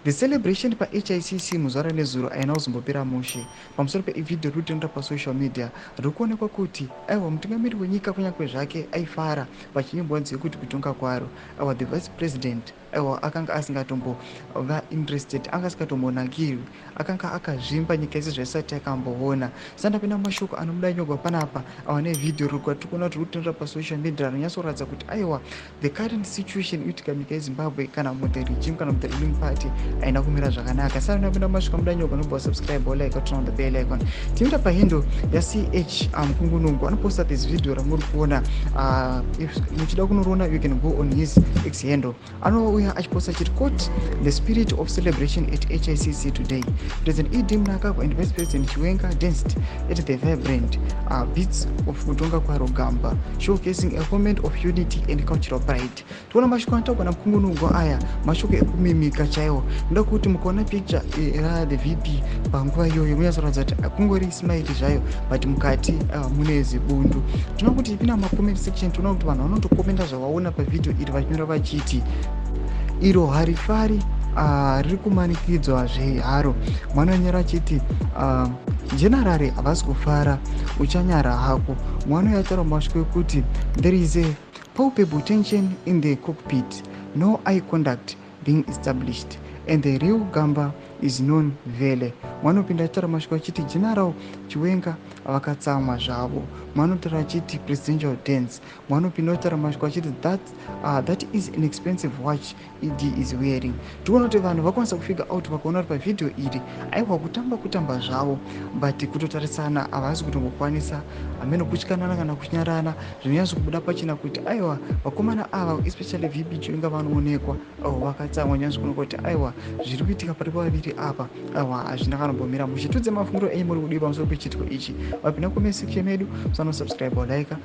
The celebration paHICC muzuva ranezuro haina kuzombopera mushe. Pamusoro peivhidhiyo riri kutrenda pasocial media riri kuonekwa kuti aiwa, mutungamiri wenyika kunyange zvake aifara pachiimbwa nziyo kuti kutonga kwaro, aiwa, the vice president, aiwa, akanga asingatombova interested, anga asingatombonakirwi, akanga akazvimba nyika yese zvaisati yakamboona. Sandapinda mumashoko anobuda nyogwa panapa, awa, nevhidhiyo riri kwatiri kuona kuti riri kutrenda pasocial media, rinonyatsoratidza kuti aiwa, the current situation inoitika munyika yeZimbabwe kana muthe regime kana muthe ruling party haina kumira zvakanaka. Sandapinda mumasvika muda nyogwa, nobva subscribe, like, turn on the bell icon. Tinoita pahandle yaCH Mukungunungu anoposta this video ramuri kuona. If muchida kunoriona, you can go on his X handle. Anouya achiposta achiti, quote, "The spirit of celebration at HICC today. President ED Mnangagwa and Vice President Chiwenga danced at the vibrant beats of Kutonga Kwaro Gamba, showcasing a moment of unity and cultural pride." Tiona mashoko anotaurwa naMukungunungu aya, mashoko ekumimika chaiwo. Ndoda kuti mukaona picture rathe VP panguva iyoyo, munyatsoratidza kuti kungori smile zvayo, but mukati mune zibundu. Tinoona kuti ipinda mumacomment section, tinoona kuti vanhu vanotokomenda zvavaona pavhidhiyo iri, vachinyora vachiti, "Iro harifari, riri kumanikidzwa zveharo." Mwana wenyora achiti, "General havasi kufara, uchanyara hako." Mwana uyo ataura mashoko ekuti, "There is a palpable tension in the cockpit, no eye contact being established, and the real Gamba is known vele." Mwana upinda achitaura mashoko achiti, "General Chiwenga vakatsamwa zvavo." Mwana utaura achiti, "Presidential dance." Mwana upinda utaura mashoko achiti, That is an expensive watch ED is wearing." Tikuona kuti vanhu vakwanisa kufigure out, vakaona kuti pavhidhiyo iri, aiwa, kutamba kutamba zvavo, but kutotarisana havasi kutombokwanisa, hamene kutyanana kana kunyarana. Zvinonyatso kubuda pachena kuti aiwa, vakomana ava, especially VP Chiwenga, vanoonekwa vakatsamwa. Nyatso kuonekwa kuti aiwa, zviri kuitika pari pavaviri apa, aiwa, hazvina kanombomira mushe. Tudze mafungiro enyu muri kudii pamusoro pechiitiko ichi. Vapinda comment section medu, musanosubscribe, like.